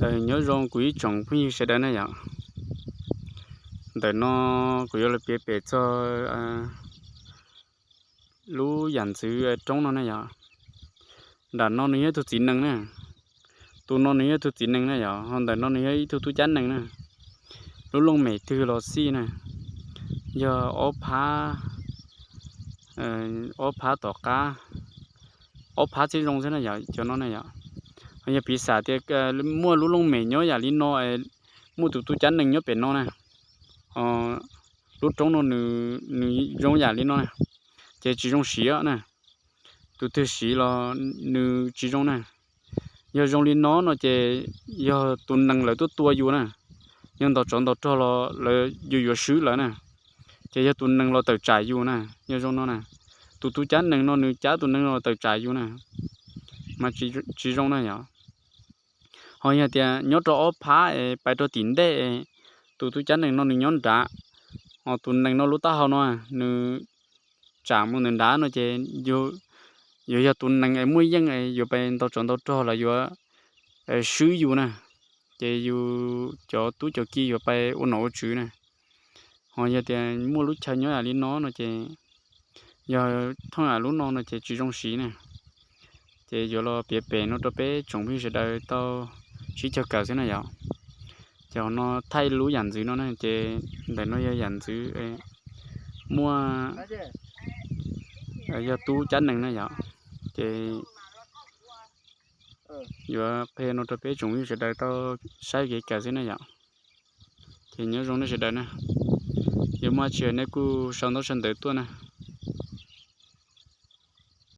Aws, nyob zoo kuv ib tsoom phooj ywg sawv daws na yom. Ntawm no kuv yuav los piav pem txog lub yam ntxwv roob no na yom. Nram no nws yog ib tug txiv nees na, tus no nws yog ib tug txiv nees na yom, ho ntawm no nws yog ib tug tub cab nees na. Lub looj mem twg los xij na, yog ob phab, ob phab tom qab, ob phab txij zoo xwb na yom, cov no na yom. Ho yog piv xam tias muaj lub looj mem nyob yam li no, muaj tus tub cab nees nyob pem no na, lub roob no nws zoo yam li no na, ces tsis zoo siv na. Tus twg siv los nws tsis zoo na. Yog zoo li no no ces yog tus nees lawv tuaj tua yus na, yog ntaus tsov ntaus rog los lawv yus yuav swb lawm na, ces yog tus nees los tawm tsam yus na. Yog zoo no na, tus tub cab nees no nws cab tus nees los tawm tsam yus na, mas tsis zoo na yom. Ho yog tias nyob rau ob phab es pais rau tim ntej, tus tub cab nees no nws nyob nrad, ho tus nees no lub taub hau no nws tsam mus ntawm nrad no ces yuav yog tus nees es muaj yeej yuav pais ntaus tsov ntaus rog los yuav swb yus na, ces yus cov tub cov ki yuav pais ua nom ua tswv na. Ho yog tias muaj lub chaw nyob yam li no no ces yog thooj yam lub no no ces tsis zoo siv na. Ces yuav los piav pem no rau peb tsoom phooj ywg sawv daws tau sib cog kawm xwb na yom. Ces hauv no thaij lub yam ntxwv no na, ces ntawm no yog yam ntxwv muaj, yog tub cab nees na yom. Ces yuav qhia no rau peb tsoom phooj ywg sawv daws tau saib kev kawm xwb na yom. Ces nyob zoo nej sawv daws na, yuav muaj dab tsi nej kuj sau ntaub sau ntawv tuaj na.